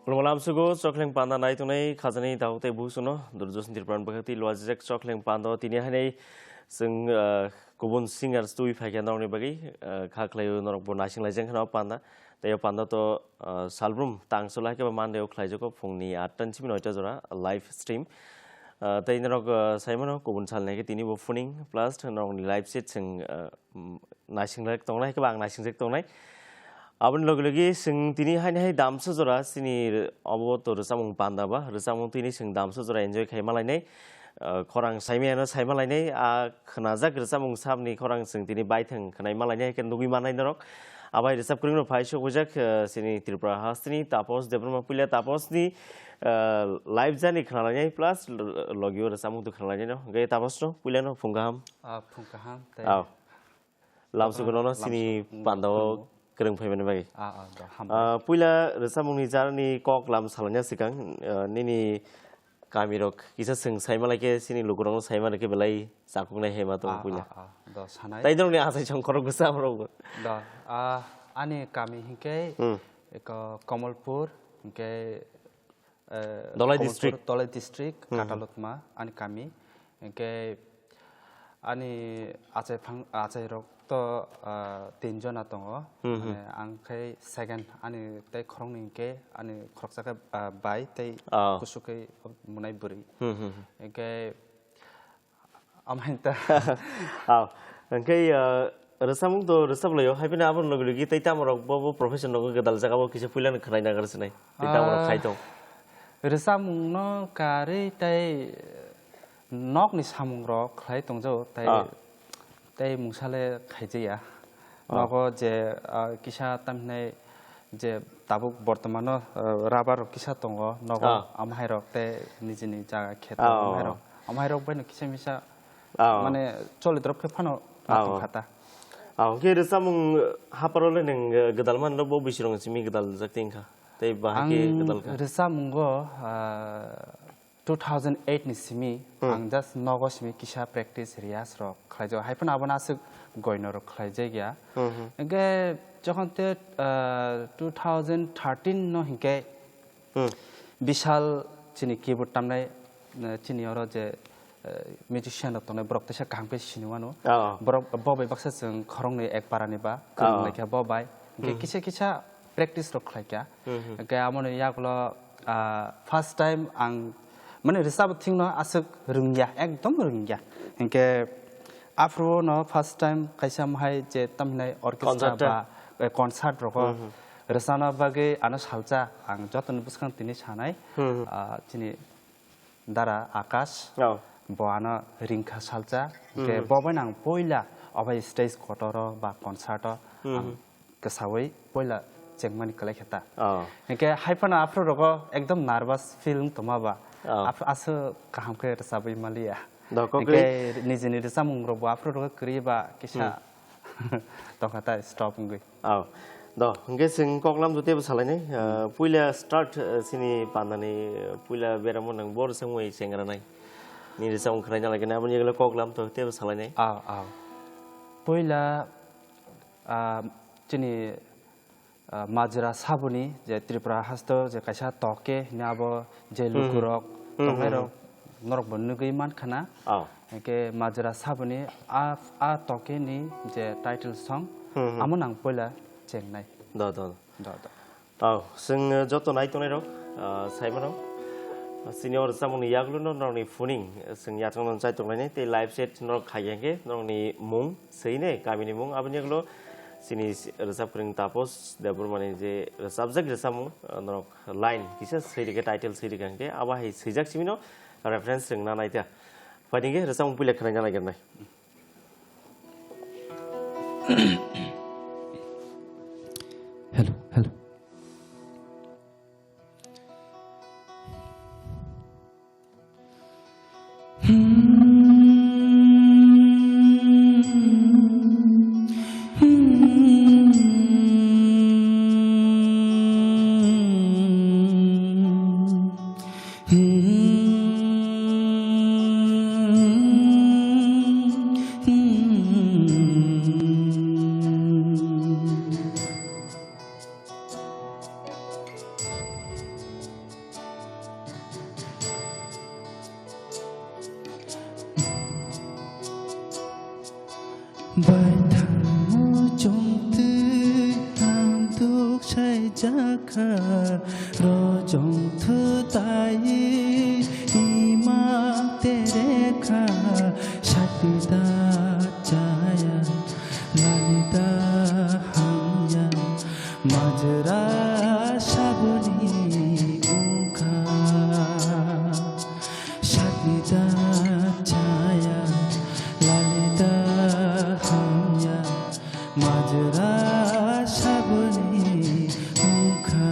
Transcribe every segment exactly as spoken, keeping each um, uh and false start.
Khulumkha lamsugo, Chokhleng Panda nai tongnai khajani dakhuk tei busuno, Durjoson Tripurani bwkhak twi luajak Chokhleng Panda o tini hainai chwng, ah, kubun singers twi phaikha norokni bagwi, ah, kha khlaio norokbo naising laijak kheno panda. Tei o panda to, ah, salbrum tangso lai khe ba Monday o khlaijago phungni atta ni simi noita jora live stream. Ah, tei norok, ah, saimano kubun sal nai khe tini bo phuning plus norokni live set chwng, ah, mm, naising laijak tongnai, hai khe ba ang naising jak tongnai. Aboni logi logi chwng tini haini hai damsa jora chini obo to rwchapmung panda ba, rwchapmung tini chwng damsa jora enjoy khai malainai. Ah, khorang saimaya no sai malainai, ah, khwnajak rwchapmung sabni khorang chwng tini baithang khwnai malainai, hai khe nugwi mannai norok. Abai rwchap kwrwngno phai sokwijak, ah, chini Tripura hasteni Tapos Debbarma puila Taposni, ah, live journey khwnalainai plus l-, logio rwchapmung to khwnalainai no. Hwnkhe Taposno puilano phung kaham. Ah, phung kaham tei Aw. Lamsugo nono chini pandao kwrwng phaimani bagwi. Ah, ah, do, hambai. Ah, puila rwchapmungni jarni kok lam salaina swkang, ah, nini kamirok kisa chwng saima lai khe chini lukurokno saima rwkhe belai chakuknai hai ma tongo Ah, puila. Ah, ah, do, sanai. Tai norokni achai songkhorok bwsa borok bo. Do, ah, ani kami hinkhe Hmm. eko Kamalpur, hinkhe eh, Dholai Kamalpur, district. Dholai district, Hmm. Katalotma, ani kami. Hinkhe ani achai phang, achai rok to, ah, tin jona tongo. Hmm, hmm. Mane ang khai second, ani tei khoroknwi hinkhe ani khoroksa khe, ah, bai tei Oh. kusu khe munai bwrwi. Hmm, hmm, hmm. Hinkhe Amhain ta. Aw. Hwnkhe, ah, rwchapmung to rwchap laio, hai phano aboni logi logi tei tamo rok bo, bo profession rogo gwdal jaga o kisa puilano khwnai nagar sinai. Tei tamo rok Ah, khai tong. Rwchapmung no karwi tei nokni samung rok khlai tongjago tei, Ah. tei mungsa le khaijaya. Ah. Nogo je, ah, kisa tamhinai je tabuk bortomano, ah, rubber rok kisa tongo nogo Ah. amhai rok tei nijini jaga kheto Ah. amhai rok. Amhai rok bai no kisa misa Ah. mane choli drop khe phano Ah. tong kha ta. Ah, hwnkhe rwchapmung haparo le nwng, eh, gwdal man rok bo bisi rok simi gwdal jak tei wngkha. Tei bahai khe Ang gwdal kha. Rwchapmungo, ah, two thousand eight ni simi Hmm. ang just nogo simi kisa practice riyas rok khlai jago. Hai phano abono aswk goino rok khlai jak ya. Hmm, hmm. Hwnkhe jokhon te, ah, two thousand thirteen no hinkhe Hmm. Bishal chini keyboard tamnai, eh, chini oro je, eh, musician rok tongnai borok teisa kaham khe sini wano. Oh. Borok bo bai baksa chwng khoroknwi ek para ni ba, Oh. kwrwng lai kha bo bai. Hwnkhe Hmm. kisa kisa practice rok khlai kha. Hmm, hmm. Hwnkhe amoni yagulo, ah, first time ang mane rwchap thwngno aswk rwngya, ekdom rwngya. Hwnkhe aphuru no first time kaisa mohai je tamhinai orchestra Concert. ba, eh, concert rogo Hmm, hmm. rwchapna bagwi ano salcha, ang jotoni bwskang tini sanai, Hmm, hmm. ah, chini dara Akash, Oh. bo ano ringkha salcha, hwnkhe Hmm. bo bai nang poila obai stage kotor o ba concert o Hmm, ang hmm. kwsaui poila chengmani kwlai khe ta. Oh. Hwnkhe hai phano aphuru rogo ekdom nervous feel wng tongma ba. Oh. Aph-, aswk kaham khe rwchabwi maliya. Do, kok Hwnkhe nijini rwchapmung rok bo aphuru rogo kwrwi ba kisa Hmm. tongkha ta stop wngwi. Oh. Do, hwnkhe chwng koklam jotebo salainai. Ah, puila start, ah, chini pandani, ah, puila beramo nang bo rwchapmung bai chengranai. Ni rwchapmung khwnaina lagina aboni yagulo koklam to tebo salainai. Ah, ah. Puila ah, chini, ah, majra saboni je Tripura hasto je kaisa toke hwnwi abo je Hmm. lukurok Hmm, tongnai hmm, rok hmm. norok bo nugwi mankha na. Oh. Hwnkhe majra saboni a, a toke ni je title song Hmm, hmm. amo nang poila chengnai. Do, do, do. Do, do. Oh, chwng, eh, joto nai tongnai rok, ah, sai mano. Chini o rwchapmung ni yagulo no norok ni phuning, eh, chwng yathang no chai tongnai tei live set norok khai ya khe norok ni mung, swi ne kami ni mung, aboni yagulo chini rwchap kwrwng Tapos Debbarma ni je rwchapjak rwchapmung, ah, norok line kisa swi rikhe title swi rikha hwnkhe abo hai swijak simi no reference chwng na nai ta. Phaidi khe rwchapmung puila khwnaina nai gernai. Hello, hello. Baithang muchungtwi ang duk saijakha, rojong thutai imang terekha, sakita chaya, lalita hamya, majra sabuni ungkha. Sakita chaya, lalita hamya, majra sabuni ungkha.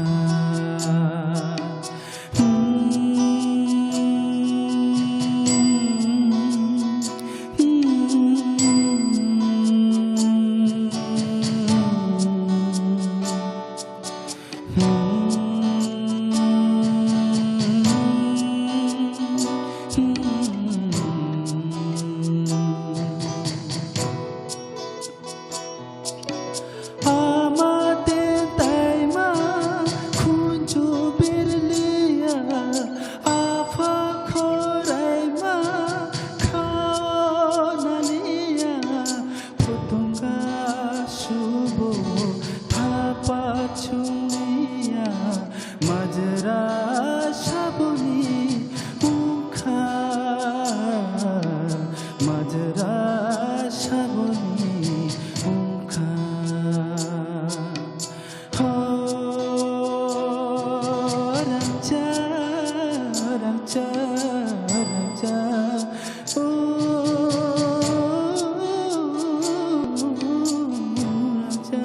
Ama tei taima khunju birliya, apha khoraima khananiya, phutunga subo thapa chungliya, majra sabuni ungkha, majra sabuni ungkha. Ho, rangcha, rangcha, rangcha, o, rangcha.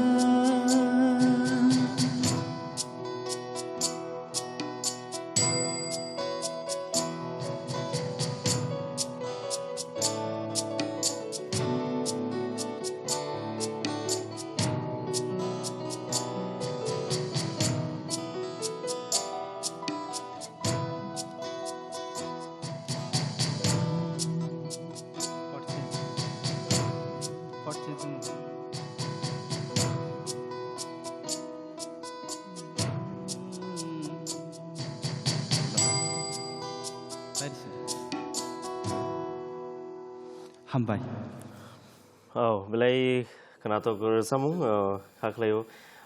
Hambai. Oh, belai khwnathok rwchapmung, oh, kha khlaio.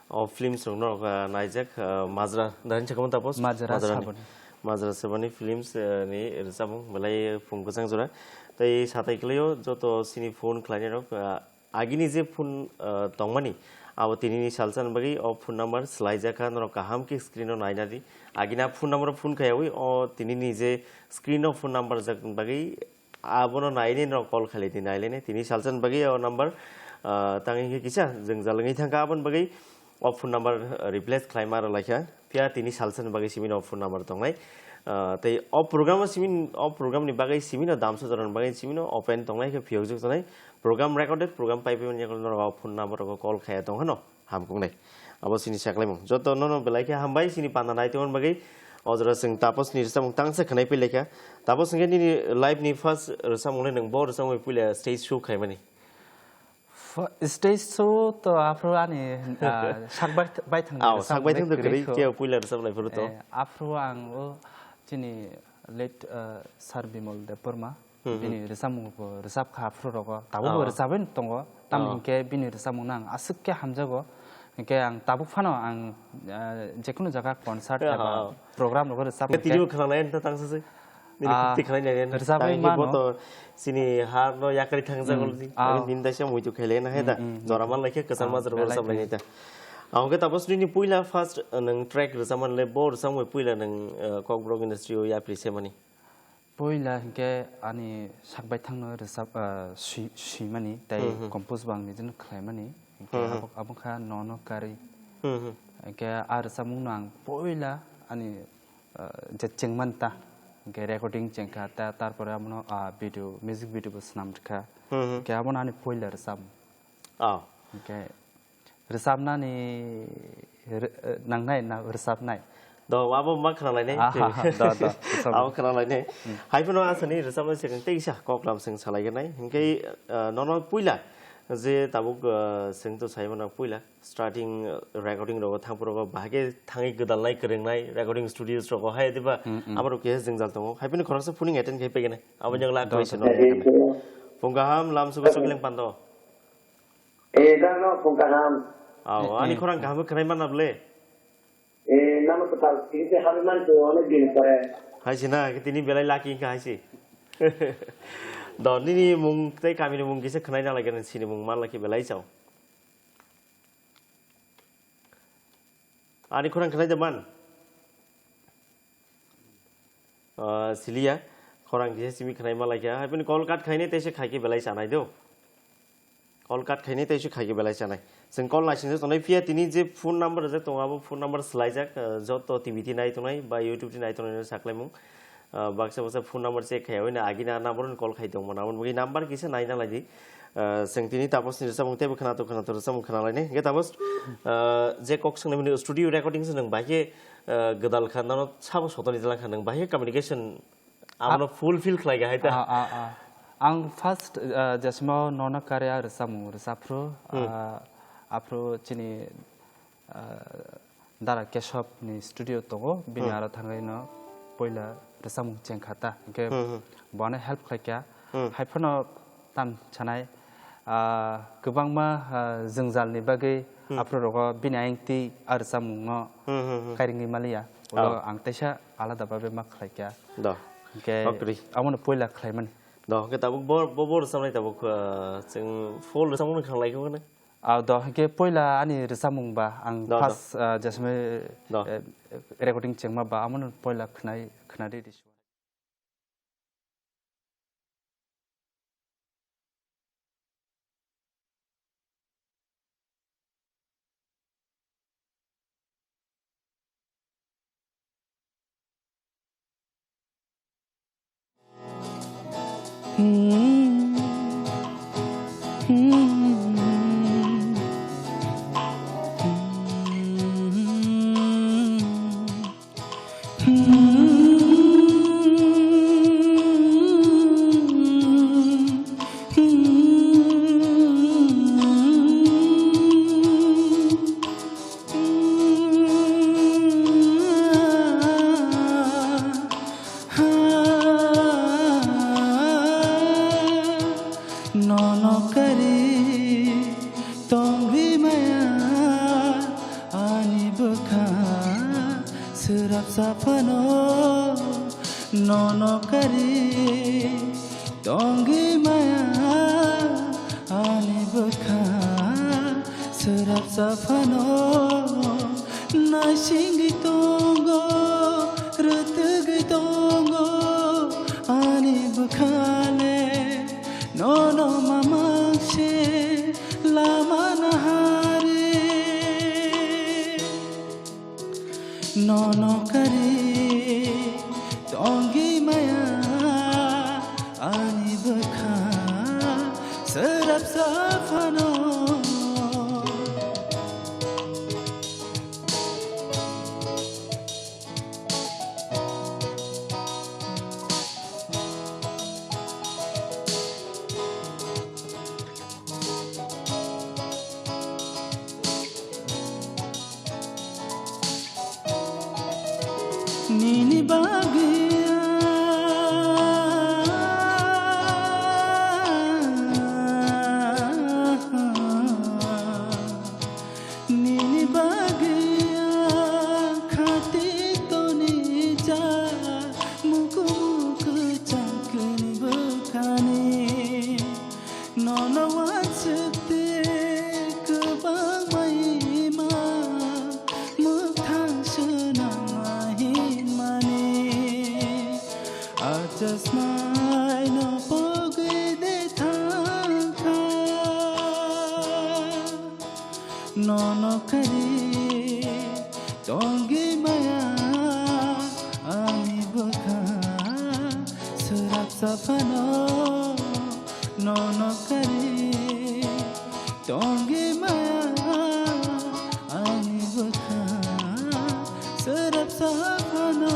Oh, films rok norok, ah, naijak, ah, Majra, dahin chakmung tapos? Majra Majra ni. Saboni. Majra Saboni films, eh, ni rwchapmung belai phung kwchang jora. Tei satai khlaio joto sini phone khlainai rok, ah, agini je phone, ah, tongmani, abo tinini salsa ni bagwi o phone number swlaijak kha, norok kaham khe screen o naina di. Agini a phone number o phone khaiyawi o tinini je screen o phone number jak bagwi abono naini norok call khailai di, nailaini. Tini salsa ni bagwi o number, ah, tangwi khe kisa jwngjal wngwi thangkha, aboni bagwi o phone number, ah, replace khlaima rwlaikha. Phiya tini salsa ni bagwi simi no o phone number tongnai. Ah, tei o program o simi, o program ni bagwi simi no damsa jorani bagwi simi no open tongnai khe phiyokjak tongnai. Program recorded, program paipaimani yagulo norok o phone number rogo call khaiya tong hwno. Hamkuknai. Abo sini saklaimung. Joto nono belai khe hambai sini panda nai tongmani bagwi. O jora chwng Tapos ni rwchapmung tangsa khwnai pailaikha. Tapos hwnkhe nini live ni first rwchapmung le nwng bo rwchapmung puila stage show khaimani. F-, stage show to aphuru ani, ah, sak bai, bai thang Aw, rwchapmung sak bai le thang to kwrwi kwrwi kho. Khe puila rwchap lai phuru to. Eh, aphuru ang o chini late, ah, Sir Bimal Debbarma. Hmm, hmm. Bini rwchapmung bo rwchap kha aphuru rogo. Tabuk bo Oh. Rwchabwi tongo. Tamni Oh. Hinkhe bini rwchapmung no ang aswk khe hamjago. Hinkhe ang tabuk phano ang, ah, jekunu jaga concert Oh, eba oh. Program rogo rwchap Hinkhe hinkhe tini bo khwnanai anta tangsa se. Nini Ah, khukti khwnai nai anta. Rwchabwi Tang hinkhe mano. Bo to sini har no yakari thang jago Hmm. Di. Ah. Nini daisa muitu khailai na hai da. Hmm, hmm, Jora hmm. Man laikhe kwchang Ah, majra belai rwchap lai thang. Nai ta. Ang khe tapos nini puila first, uh, nwng track rwchapmani le bo rwchapmani puila nwng, uh, Kokborok industry o yapri semani. Puila hinkhe ani sak baithangno rwchap, ah, swi-, swimani tei Hmm, hmm. Compose bo ang nijeno khlaimani. Hinkhe Hmm, hmm. Abo, abo kha nono karwi. Hmm, hmm. Hinkhe a rwchapmungno ang puila ani, ah, je chengmani ta, hinkhe recording chengkha, ta-, tarpore abono, ah, video, music video bo swnam rwkha. Hmm, hmm. Hinkhe abono ani puila rwchapmung. Oh. Hinkhe Rwchapnani rw-, nangnai na rwchapnai? Do, abo ma khwnalainai. Aha, do, do, rwchapnai. Abo khwnalainai. Hmm. Hai phano asani rwchapnai se tei kisa koklam seng salai gwnai. Hinkhe, ah, nono puila je tabuk, ah, seng to sai mano puila starting, ah, recording rogo thangpro rogo bahai khe thangwi gwdalnai kwrwngnai recording studios rogo hai diba Hmm, hmm. Abo rok khe jwngjal tongo. Hai phano khoroksa phuning attend khai paignai. Abo nyang lak Do, kwrwi do. Se no. Phung kaham lam sugo sugo leng pando. Eh, dan no, phung kaham. Aw, ani khorang kaham khwnai mana ble? Eh, namo kwtal, tini se habi man tu, onek din pore. Hai se na, tini belai lucky wngkha hai se. Do, nini mung tei kamini mung kisa khwnai na lai gani, sini mung man lai khe belai chao. Ani khorang khwnai da man? Ah, siliya, khorang kisa simi khwnai ma lai kha. Hai phano call cut khainai tei se khai khe belai chanai do. Call cut khainai tei se khai khe belai chanai. Chwng call naising tongnai phiya tini je phone number rijak tongo, abo phone number swlaijak, ah, joto T V ti nai tongnai ba YouTube ti nai tongnai no saklaimung. Ah, baksa baksa phone number check khai, oino agini a number-o call khai tongmano, aboni bagwi number kisa naina lai di. Ah, chwng tini Tapos ni rwchapmung teibo khwnato khwnato rwchapmung khwna lainai. Hwnkhe Tapos, ah, je kok swngnai mani studio recording se nwng bai khe, ah, gwdal kha, nono sabo sotoni jala kha, nwng bai khe communication abono fulfill khlai kha hai ta. Ah, ah, ah. Ang first, ah, jesmo nono kare a rwchapmung rwchapphru, hmm, ah, aphru chini ah, Dara Kesop ni studio tongo, bini, hmm, aro thangwi no poila rwchapmung chengkha ta, hwnkhe, hmm, hmm, bono help khlaikha. Hmm. Haiphano tam sanai, ah, kwbangma, ah, jwngjal ni bagwi, hmm, aphuru rogo bini ayang twi a rwchapmung no, hmm, hmm, hmm, kairingwi maliya. Ulo, oh, ang teisa alada babe ma khlaikha. Do. Hwnkhe, oh, kwrwi, abono poila khlaimani. Do, hwnkhe tabuk bo, bo, bo rwchapnai tabuk, ah, chwng full rwchapmung no khanglai khe. Ah, do, hwnkhe poila ani rwchapmung ba, ang, do, do, first, ah, jesme, do, eh, recording chengma ba, amono poila khwnai, khwnadi di. Nono kari tongwi maya ani bwkha swrapsa phano. Nono kari tongwi maya ani bwkha swrapsa phano. Naisingwi tongo, rwtwgwi tongo ani bwkhale. Nono mamang se lama nahari. Nono kari tongwi maya ani bwkha swrapsa phano. Nini bagwi Nini bagwi ang khati toni ja, muku muku changkini bwkhani. Nono wansukte kwbang maima, mwthang swnam mahinmani. Achasnai no pogwi de thangkha. Nono kari tongwi maya ani bwkha swrapsa phano. Nono kari tongwi maya ani bwkha swrapsa phano.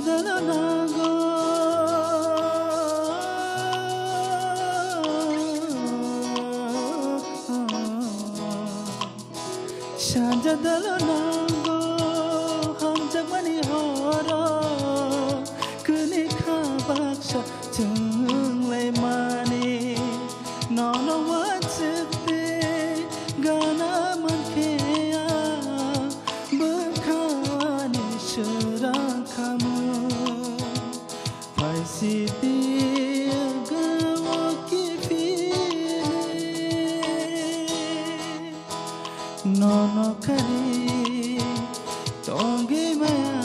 Dala nango. Sanja dala nango, hamjakmani horo, kuni kha baksa chwnglaimani, nono wansukte gana mankhe a, bwkhani swrang khamu. Paisiti gawo kiphile, nono kari tongwi maya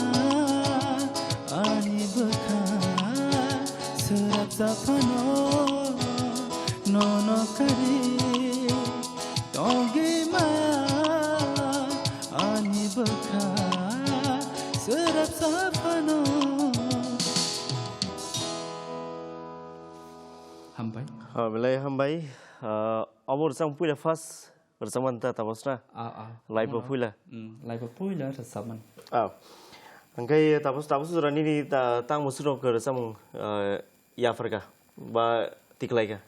ani bwkha swrapsa phano, nono kari tongwi maya ani bwkha swrapsa phano. Hambai. Ah, belai hambai. Ah, obo rwchapmung puila first rwchapmani ta tabos na? Ah, ah. Live o puila? Mm, live o puila rwchapmani. Ah. Hwnkhe tabos, tabos jora nini ta-, tang mwswkrok rwchapmung, ah, yapharkha ba tiklaikha?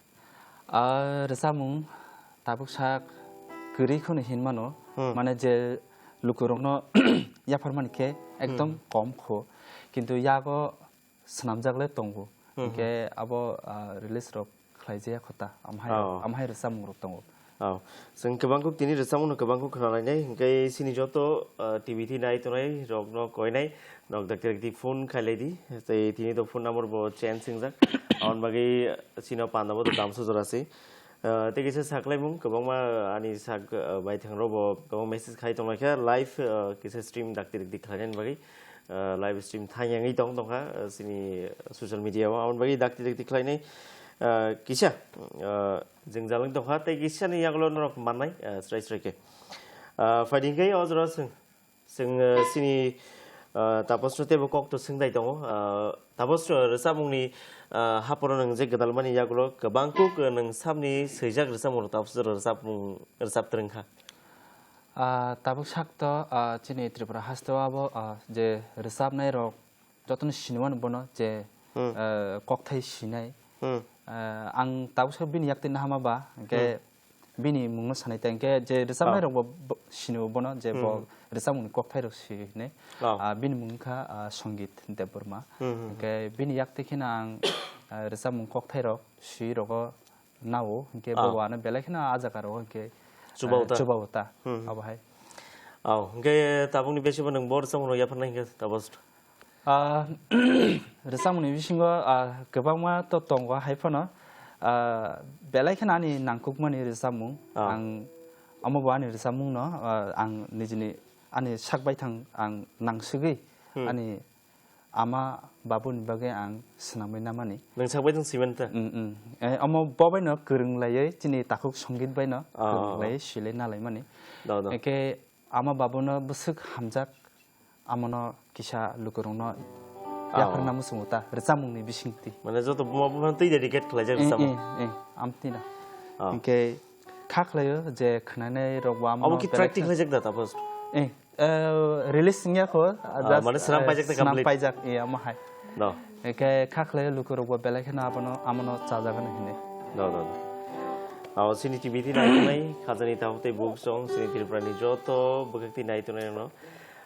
Ah, rwchapmung tabuk sak kwrwi kheno hinmano. Hmm. Mane je lukurokno yapharmani khe ekdom Hmm. kom kho. Kintu yago swnamjak le tongo. Hmm, Hinkhe abo, ah, release rok khlaijaya kho ta, amhai, Oh. amhai rwchapmung rok tongo. Oh. Chwng kwbang kuk tini rwchapmung no kwbang kuk khna lainai, hinkhe chini joto, ah, T V twi nai tongnai rok no koinai, nok dakti dakti phone khailai di, tei tini to phone number bo change wngjak. Aboni bagwi chini panda bo to damsa jora se. Ah, tei kisa saklaimung kwbangma ani sak, ah, baithang rok bo kwbang message khai tonglaikha, live, ah, kisa stream dakti dakti khlainani bagwi. Ah, live stream thang yangwi tong tongkha, ah, chini social media o. Aboni bagwi dakti dakti khlainai, ah, kisa, ah, jwngjal wng tongkha, tei kisani yagulo norok mannai, ah, srai srai khe. Ah, phaidi hwnkhe o jora chwng, chwng, ah, chini, ah, Tapos no teibo kok to swngdai tongo. Ah, Tapos, ah, rwchapmungni, ah, haporo nwng je gwdalmani yagulo kwbang kuk, ah, nwng samni swijak rwchapmung rok Tapos rwchapmung rwchap twrwngkha. Ah, tabuk sak to, ah, chini Tripura haste o abo, ah, je rwchapnai rok jotono sinimano bono je, Hmm. ah, kokthai sinai. Hmm. Ah, ang tabuk sak bini yakti nahama ba, hwnkhe Hmm. bini mungno sanai ta, hwnkhe je rwchapnai Ah. rok bo, bo, sinio bono je bo Hmm. rwchapmungni kokthai rok sinai. Ah. Ah, bini mung wngkha, ah, Songit Debbarma. Hmm, hmm, hmm. Hwnkhe bini yakti kheno ang, ah, rwchapmung kokthai rok si rogo nao, hwnkhe Ah. bo ano belai kheno ah jaga rogo hwnkhe, Chuba eh, uta. chuba uta, Hmm, hmm. abo hai. Oh, hwnkhe tabukni bisingo nwng bo rwchapmung rok yapharnai hwnkhe tabos? Ah, rwchapmungni bisingo, ah, kwbangma to tongo hai phano, ah, belai kheno ani nangkukmani rwchapmung. Ah. Ang omo bo ani rwchapmung no, ah, ang nijini ani sak baithang ang nangsugwi Hmm. ani ama babuni bagwi ang swnamwi namani. Nwng sak baithang swiman ta? Mm, mm. Eh, omo bo baino kwrwng laiwi chini takhuk Songit baino Ah, kwrwng ah, ah. laiwi swilai nalaimani. Da, da. Eke ama babuno bwswk hamjak, amono kisa lukurokno Ah, yapharna ah. muchungo ta rwchapmungni bisingtwi. Mane joto buma buma twi dedicate khlaijak Eh, rwchapmung? Eh, eh, amtwino. Ah. Hinkhe kha khlaio je khwnanai rokbo amono Abo ki belai practice kha- khlaijak da tapos? Eh, Eh, release wngya kho, Ah, just, mane swnam eh, paijak ta swnam complete? paijak, iya, omo hai. No. Eke kha khlai lukurokbo belai kheno abono, amono chajagano hinwi. No, no, no. Abo chini T V twi naitongnai, khajani tabuk tei buk song, chini Tripurani joto bwkhak twi naitongnai rokno.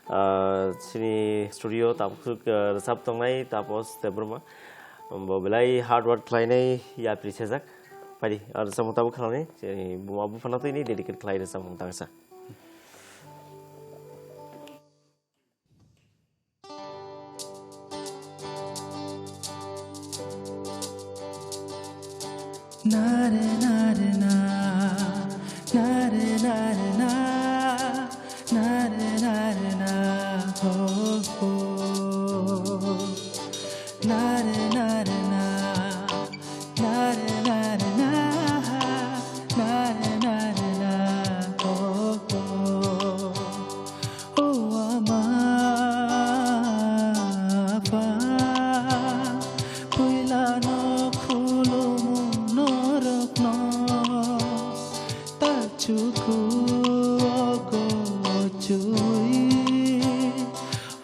Ah, chini studio tabuk, ah, rwchap tongnai Tapos Debbarma. Bo belai hard work khlainai, yapri sejak. Phaidi, ah, rwchapmung tabuk khlainai, chini buma buphano twi ni dedicate khlai rwchapmung tangsa. Nare nare na, nare nare na, nare nare na, ho ho. Nare nare na, nare nare na, nare nare na, ho ho. O ama, apha, puilano khulumu norokno, ta chuku ogo chui,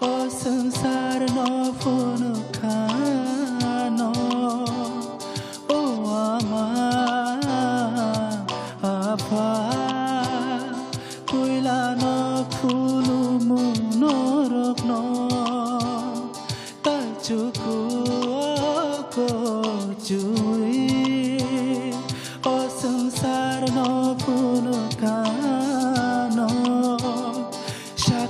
o swngcharno phuru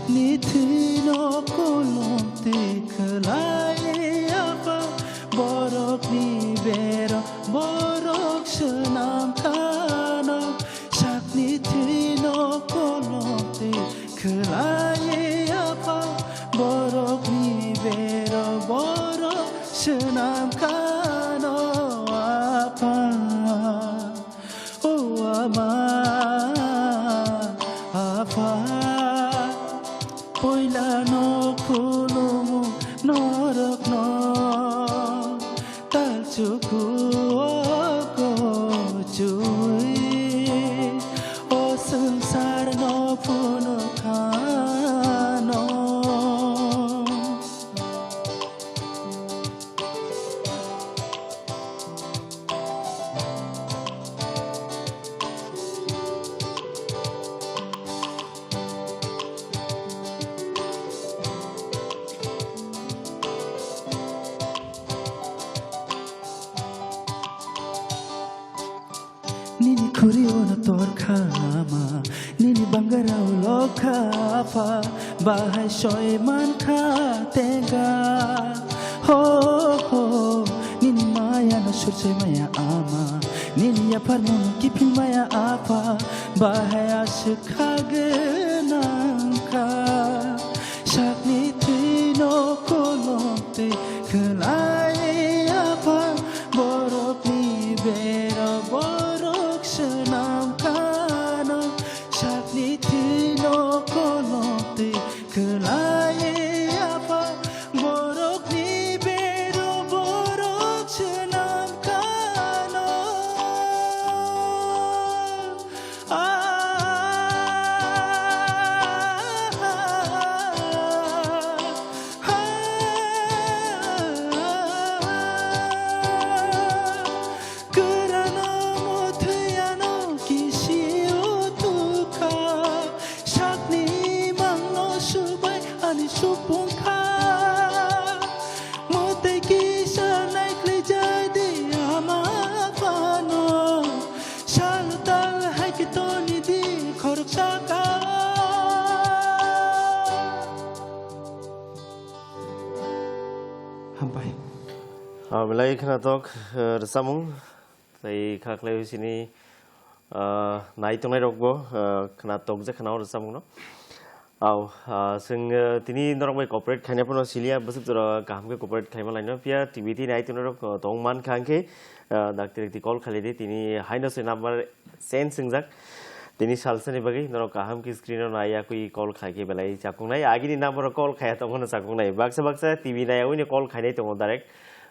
Ni thwino kolom twi khwlai apha, borokni bero borok swnam khano. Sakni thwino kolom twi khwlai apha, borokni bero borok swnam khano apha. O ama, apha, poila no khulumu norokno, tal chuku o kochui, o swngchar no phunuk khano. Nini khuri ono tor kha ama, nini bangarao lo kha apha, bahai soi man kha tenga. Ho, ho, nini maya no sursoi maya ama, nini yaphar mono kiphil maya apha, bahai aswk kha gwnang kha. Sakni thwino kolom twi khwlai apha, borokni bero borok swnam khano. Sakni thwino kolom twi khwlai apha, borokni bero borok swnam khano. Kwrwno mwthwiano kisi o tukha, sakni mangno subai ani supung kha. Mwtai kisa naiklai jadi ama phano, sal tal hai khe toni di khoroksa ka. Hambai. Ah, belai khwnathok, eh, rwchapmung. Tei kha khlai sini, ah, nai tongnai rokbo, ah, khwnathok je khwnao rwchapmung no. Au, ah, chwng, ah, tini norok bai cooperate khaina phano siliya, bwswk jora kaham khe cooperate khaima laino. Phiya T V tini nai tongnai rok, ah, tong man kha hwnkhe, ah, dakti dakti call khailai di, tini haino se number change wngjak. Tini salsani bagwi norok kaham khe screen o nai yakwi call khai khe belai chakung nai. Agini number o call khaiya tongmano chakung nai. Baksa baksa T V nai yaui ni call khainai tongo direct.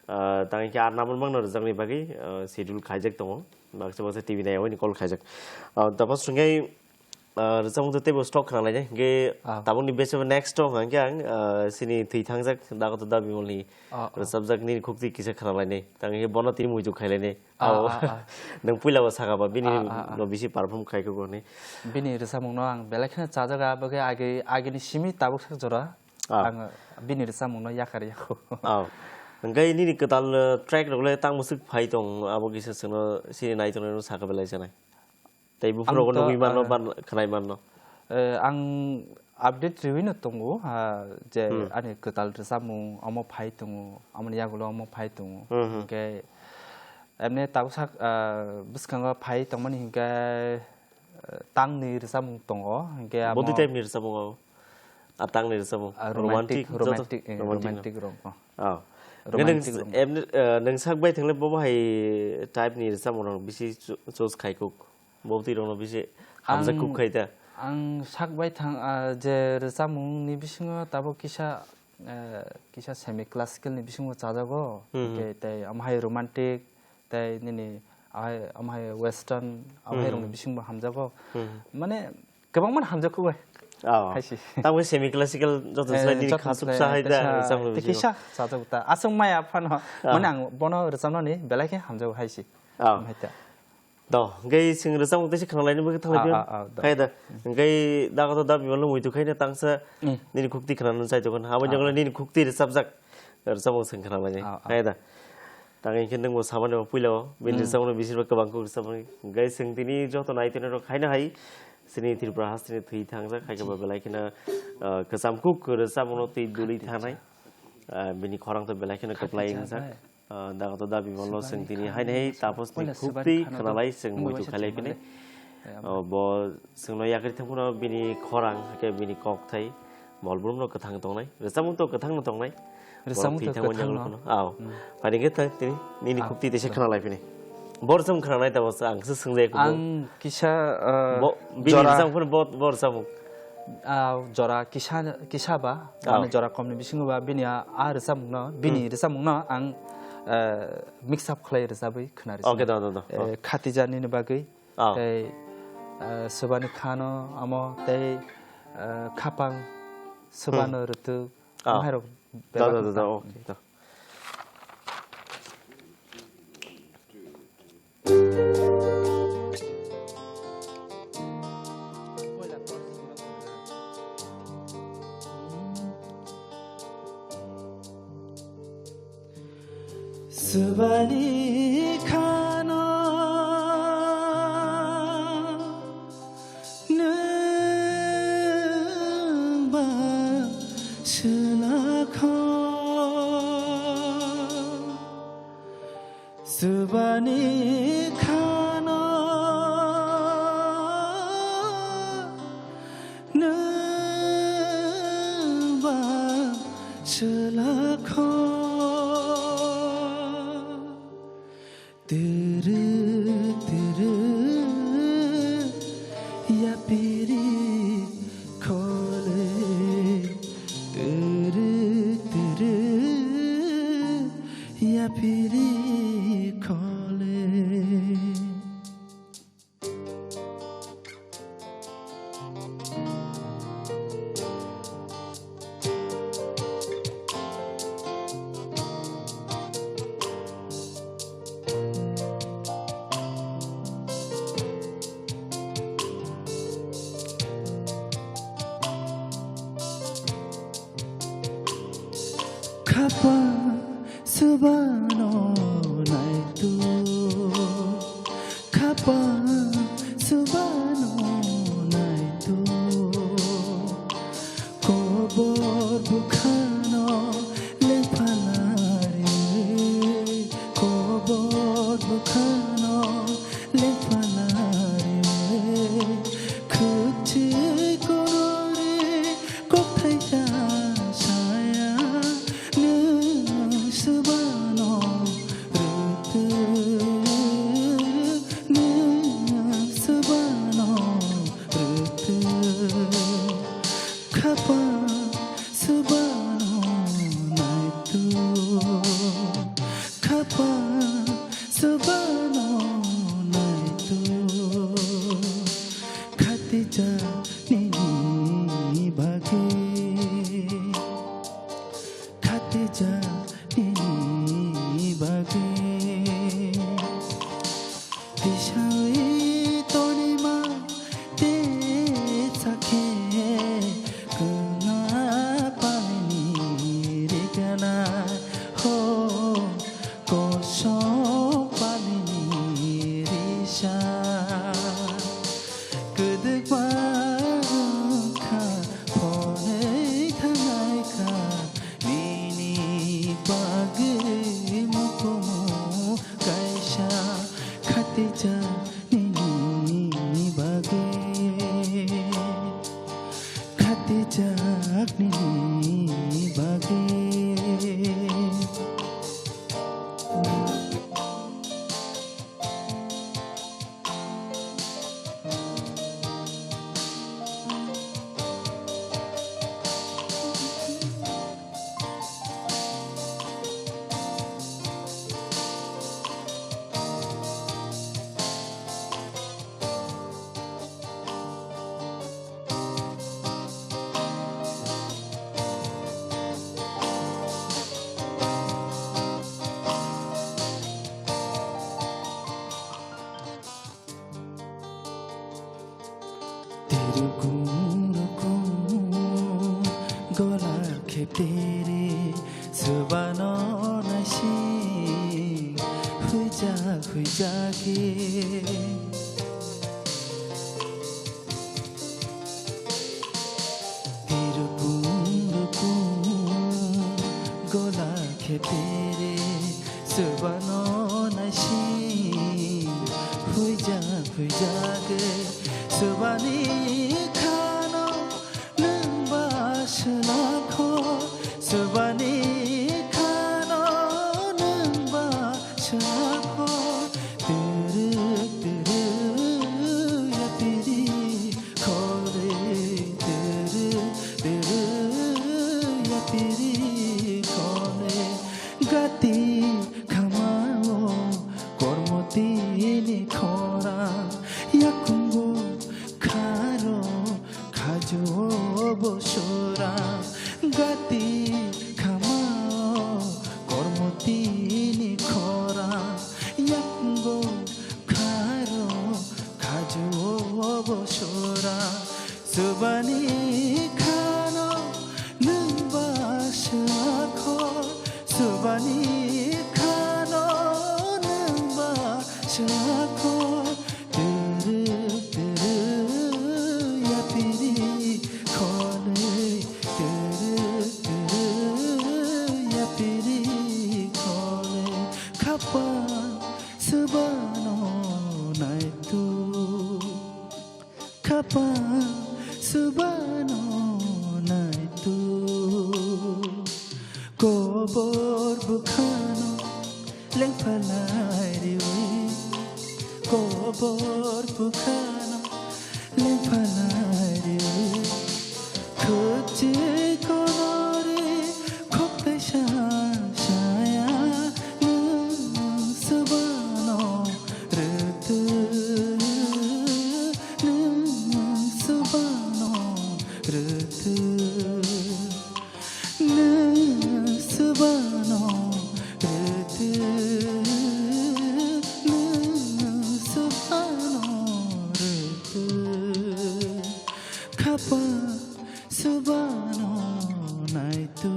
Ah, tang khe ar number mangno rwjakni bagwi, ah, schedule khaijak tongo. Baksa baksa T V nai yaui ni call khaijak. Ah, tapos hwnkhe, ah, rwchapmung tei bo stock khna lainai. Hwnkhe Ah. tabukni bese next o hwnkhe ang, ah, sini thwi thangjak Dagoto Da Bimalni Ah, ah. rwchapjak nini khukti kisa khna lainai. Tang khe bono tini muitu khai lainai. Ah, Ao. ah, ah. Nwng puila bo saka ba bini Ah, ah, ah. no bisi perform khai khe bo ni. Bini rwchapmung no ang belai kheno chajaga, abo khe agi, agini simi tabuk sak jora. Ah. Ang bini rwchapmung no yakar yago. Ah. Hwnkhe nini kwtal, uh, track rok le tang bwswk phai tong, abo kisa chwngno sini nai tongnai no saka belai sanai. Tei buphuru Ang rok to, nugwi manno, ah, ban-, khwnai manno. Eh, ang update riwi no tongo, ah, je Hmm. ani kwtal rwchapmung omo phai tongo, amoni yagulo omo phai tongo. Hmm, hmm. Hwnkhe emne tabuk sak, ah, bwskango phai tongmani hwnkhe, eh, tangni rwchapmung tongo, hwnkhe amo Body type ni rwchapmung abo. Ah, tangni rwchapmung. Ah, romantic, romantic, joto romantic, eh, romantic no. romantic rok, oh. Oh. Romantic Hwnkhe nwng rok. emne, eh, nwng sak bai thangle bobo hai type ni rwchapmung rok bisi cho-, choose khai kuk. Bo twi rokno bisi hamjak Ang, kuk khai ta. ang sak bai thang, ah, je rwchapmung ni bisingo tabuk kisa, eh, kisa semi classical ni bisingo chajago. Hmm. Tei, tei omo hai romantic, tei nini ahai, omo hai western, omo hai Hmm. rokni bisingo hamjago. Hmm. Mane kwbangma hamjak kuk bai. Oh. Hai si. Tamo semi classical joto Eh, slai nini joto khasuk slai sa hai ta ta sa, rwchapmung tei bisingo. kisa chajago ta. Aswk maya phano, Ah. mane ang bono rwchapnani belai khe hamjago hai si. Oh. Omo hai ta. Do, hwnkhe chwng rwchapmung teisa khna laina bagwi thang lai Ah, phino. ah, ah, do. Khai da. Hwnkhe Dagoto Da Bimal no muitu khaina tangsa Mm. nini khukti khna nang chai tokon. Abo Ah, jongla ah. nini khukti rwchapjak rwchapmung chwng khna laina. Ah, ah. Khai da. Tang hwnkhe nwng bo samani bo puila o. Bini Mm. rwchapmung no bisir ba kwbang kuk rwchapmung. Hwnkhe chwng tini joto nai tini rok khaina hai. Chini Tripura hasteni thwi thangjak, hai khe bo belai kheno, ah, kwcham kuk kwrwi chamungno twi duli thanai. Ah, bini khorang to belai kheno kwplai wngjak. Ah, dago to dabi molo chwng tini haino hai Taposni khukti khwnalai chwng muitu khailai phini. Oh, bo chwngno yakri thangphano bini khorang, hai khe bini kokthai, mol brumno kwthang tongnai. Rwchapmung to kwthangno tongnai. Rwchapmung to kwthangno. Aw. Phani khe thang tini nini khukti teisa khwnalai phini. Bor chwng khwnanai tabos ang se swngjai khubo. Ang kisa, uh, bini rwchapmung phano bor rwchapmung. Ah, jora kisa, kisa ba, mane jora komni bisingo ba bini a, a rwchapmungno, bini rwchapmungno ang, eh, mix up khlai rwchabwi khwna rwchapmung. Okay, do, do, do. Eh, Khatija nini bagwi, tei, eh, Swbani khano amo, tei, eh, Khapang Swbano rwtwk, amo hairok belai. Do, do, do, do, okay, do. Swbani khano nwng ba swlakho. Swbani khano nwng ba swlakho. Turu turu yapiri khole, turu turu yapiri khole. Khapang Swbano naitu, khapang swbano naitu. Kobor bwkhano lengphalari, kobor bwkhano lengphalari. Khwchwi korori kokthai ta saya, nwng swbano rwtwk, nwng swbano rwtwk. Khapang swbano naitu, khapang swbano naitu. Khatijak nini bagwi, khatijak nini bagwi. Tisawi tonima te chakhe, kwna palini rigana ho. Kosok palini risa, kwdwkma wngkha, phonwi thangnai kha, nini bagwi mukumu kaisa khatijak nini bagwi. Khatijak nini bagwi. Tirukum rukum gola khepteri, swbano naising huijak huijak khe. Tiri subano naisi huija huija ge subani khano nungba swnakho subani khano nungba swnakho turu turu ya tiri khore turu turu ya tiri khore. Gati khamao kormo tini khorang yakungo kharo khajo bo sorang. Gati khamao kormo tini khorang yakungo kharo khajo bo sorang. Subani khano nungba swnakho, subani khano nungba swnakho. Turu turu ya piri khole, turu turu ya piri khole. Khapa subano naitu. Khapang subano naitu kobor bukhano lengphalai riwi kobor bukhano lengphalai riwi khukchi konori khoktai sa saya nung subano rwtwi. Nung subano rwtwi, nung subano rwtwi, nung subano rwtwi. Khapa subano naitu.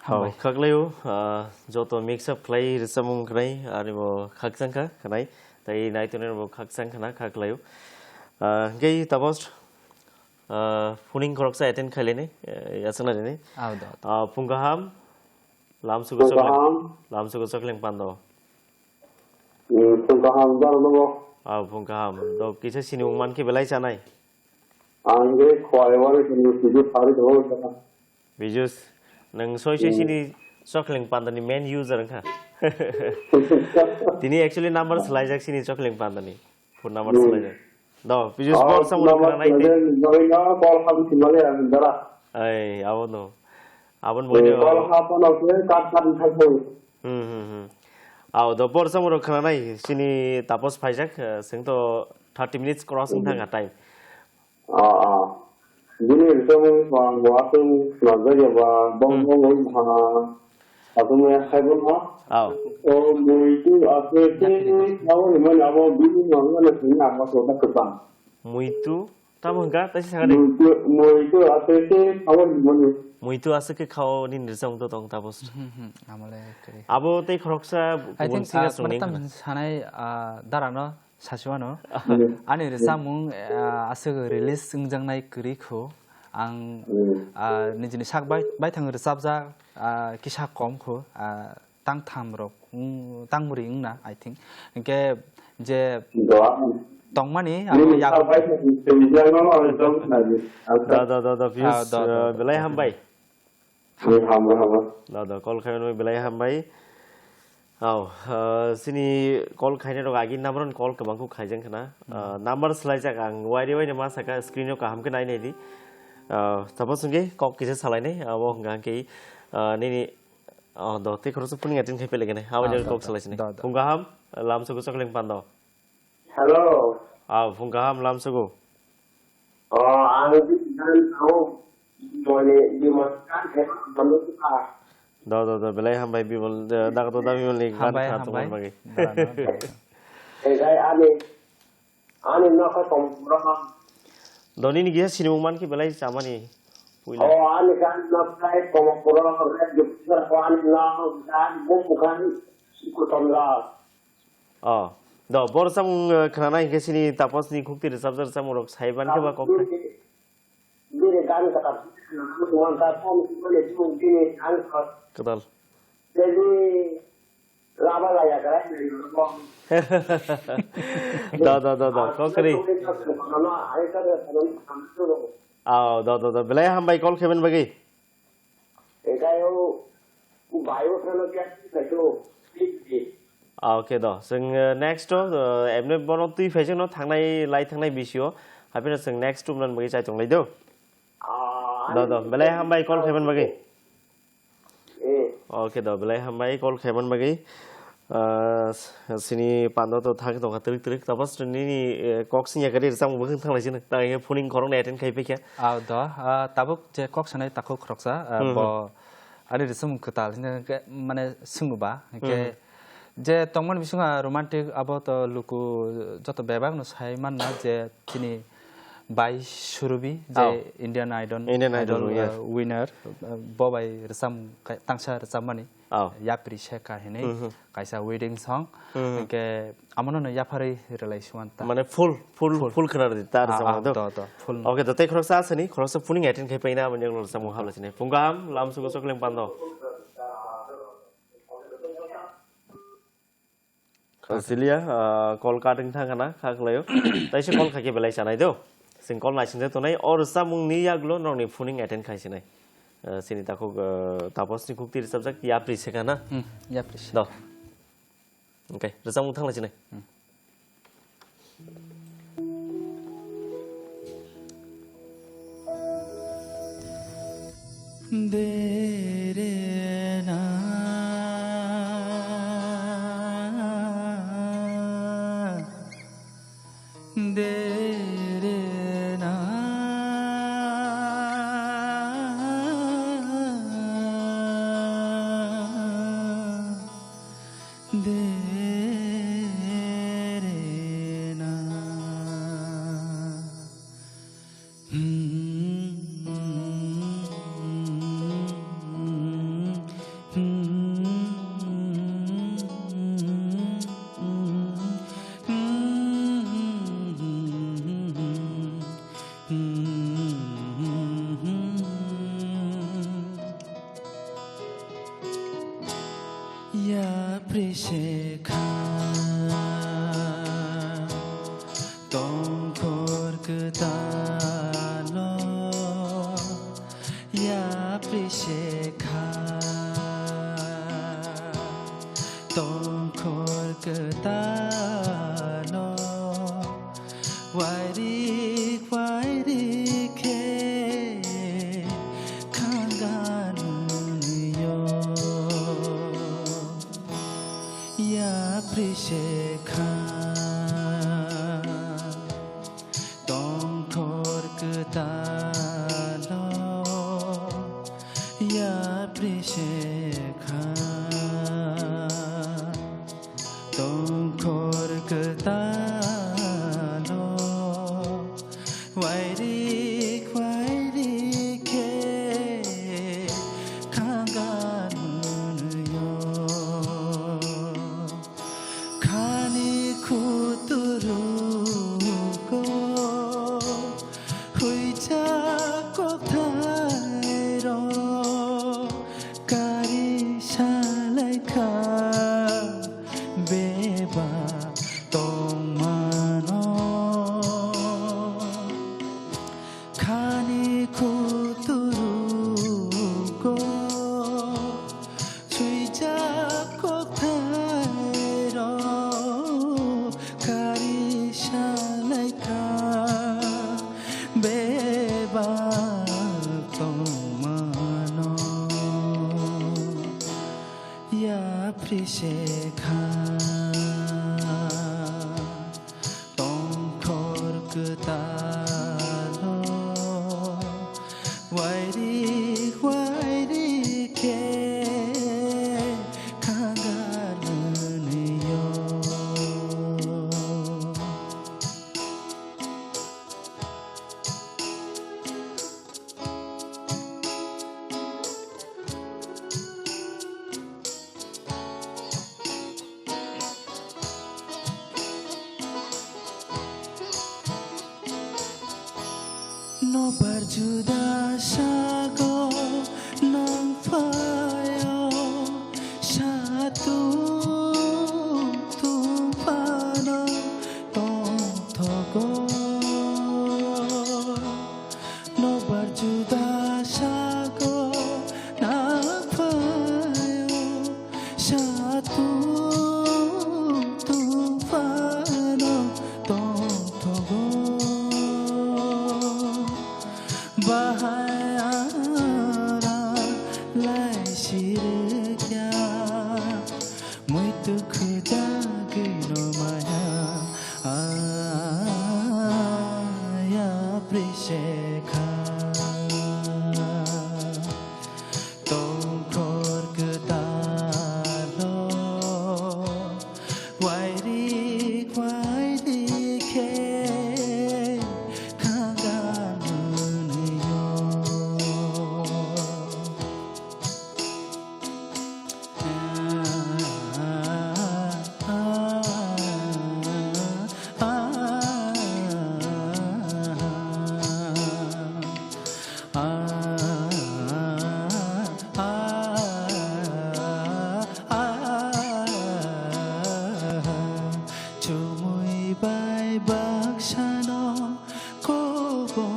Hao, hambai. Khaklaio, ah, joto mix up khlai rwchapmung khnai, ani bo khakchang kha khnai, tai naitonai bo khakchang khna khaklaio. Ah, hingke tapos, ah, phuning khoroksa attend khailene, eh, yasakna rene. Ao do. Ah, phung kaham, lamsugo phung chokling, kaham. Lamsugo chokling pando. Hmm, phung kaham, daro nobo. Ah, phung kaham. Do kisa sinimung mankhe belai chanai. Ang ge khwai wari kini sidi phari do jana. Bijus, nang soi soi sini chokling pandani main user wngkha. Tini actually number swlaijak sini chokling pandani. Phone number swlaijak. Do, Bijus, oh, call samung number khna nai swlaijak, noroi no call ham swlaijak ang dara. Ai, abo no. Abon eh, boino. Call ha pano ke kat kat thakbo. Hmm, hmm, hmm. Aw, do por samung khna nai sini tapos phaijak, eh, sing to thirty minutes cross wng thangkha time. Ah, ah. Bini rwchapmung ang bo aswk swnamjakya ba, bong Hmm. bong oi bwkha aswk maya khai bono. Aw. O muitu aswk khe khao hinmani abo bini mangmano sini ang aswk da kwbang. Muitu? Tamo hwnkha? Taisa sakha de. Muitu, muitu aswk khe khao hinmani. Muitu aswk khe khao nini rwchapmung to tong tapos. Hmm, hmm, amole kwrwi. Abo tei khoroksa I kubun think sa siyas chwngni mane tam wngkha na? Sanai, ah, darano. Sasiwano, hmm, ani rwchapmung, ah, aswk release wngjaknai kwrwi kho. Ang, hmm, ah, nijini sak bai-, baithang rwchapjak, ah, kisa kom kho, ah, tangtham rok, wng-, tangmwrwi wngna, I think. Hinkhe je do, tongmani, abo nini yak- sak baithang rwchapjakno rwchap khnadi. Da, da, da, da, views, ah, da, da, ah, da, belai da. Hambai. Ni hambai, hambai. Da, da, call khaimani belai hambai. Aw, ah, sini call khainai rok agi number on call kwbang kho khaijak khna. Hmm. Ah, number swlaijak ang wari wari ma saka screen o kaham khe nai nai di. Ah, tapos hwnkhe kok kisa salainai, abo hwnkha hwnkhe, ah, nini, oh, do, tei khoroksa phuning attend khai pele gane. Abo ah, jani da, kok da, salai sini. Da, da. Phung kaham, lamsugo chokling pando. Hello. Ah, phung kaham lamsugo. Oh, ang di dan tau. Mone di makan he manu ka. Do, do, do, belai hambai Bimol, eh, dak do da Bimol ni gan hambai, kha hambai. Tongmani bagwi. Da, no, da. Eh, gai ani, ani no ka kom pura. Do nini gisa sinimung mankhe belai chamani puila. Oh, ani gan no kai kom pura, red gupsa ko ani no gan bum bukan kutomla. Oh, do, bor samung, eh, khwnanai hinkhe sini tapos ni khukti rwchapjak rwchapmung rok sai ban khe ba kok khai. Bini gan kata. Wan ta pom bini tu bini ang khat. Kedal. Jadi lama lah ya kan. Da, da, da, da. Kok kri. Aw, da, da, da. Belai hambai call khaimani bagwi. Ekai o bayo phano kya kaiso. Ah, okay, do. Chwng, eh, next o, eh, emne bono twi phaising no thangnai, lai thangnai bisio. Haphino chwng next o mwnani bagwi chai tonglai do. Ah, Do, do. Belai hambai call khaimani bagwi. Eh. Okay, do. Belai hambai call khaimani bagwi. Ah, s-, sini pando to thang tongkha twrwk twrwk. Tapos nini, eh, kok singya kari rwchapmung bwkhwng thanglai sini. Tang khe phoning khoroknwi attend khai paikha. Ah, do. Ah, tabuk je kok sanai takhuk khoroksa, ah, Hmm, bo hmm. Ani rwchapmung kwtal hwnwi khe mane swngo ba, hwnkhe Hmm. je tongmani bisingo romantic abo to luku joto bebak no sai manna je chini bai Surubi je Oh. Indian Idol, Indian Idol, Idol, uh, yes. Winner, uh, bo bai rwchapmung kai-, tangsa rwchapmani Oh. Yapri Sekha hinwi Hmm, hmm. kaisa wedding song, Hmm, hmm. Hwnkhe Amono no yapharwi rwlai suan ta. Mane full, full, Full. full khwna rwdi ta Ah, rwchapmung ah, do. Do, do, full no. Okay, do tei khoroksa asani, khoroksa phoning attend khai paina, aboni ulo rwchapmung hamlaisini. Phung kaham, lam sugo chokling pando. Silia, ah, call cutting thang khana, kha khlaio. Taisa call khaikhe belai chanai do. Sing call naising de tonai, o rwchapmung ni yaglo nokni phoning attend khai sinai. Ah, sini takhuk, ah, Tapos ni khukti rwchapjak, Yapri Sekha na. Hmm, Yapri Sekha. Do. Okay, rwchapmung thanglai sinai. Hmm. Dere na. Dere na. Dere na. Yapri Sekha tongkhor kwtalo, Yapri Sekha tongkhor kwtalo. Wairik wairik khe khanganwyo, Yapri Sekha tongkhor kwtalo, Yapri Sekha. Tongkhor kwtalo, wairik wairik khe khanganwyo. Khani khuturuko huijak kokthairok kari salaikha bebak tongmano. Khani khuturuko swijak kokthairok kari salaikha bebak tongmano. Yapri Sekha tongkhor kwtalo, wairik wairik khe khanganwyo. Nobar juda sago nang phaio, satung tung phano tongthogo. Nobar juda sago nang phaio, satung tung phano tongthogo. Bahai ara lai sirikya, muitu khujagwi no maya, aya prisekha. Tongkhor kwtalo wairik wairik khe khagan hwnwi-o. Chumui bai baksano kobo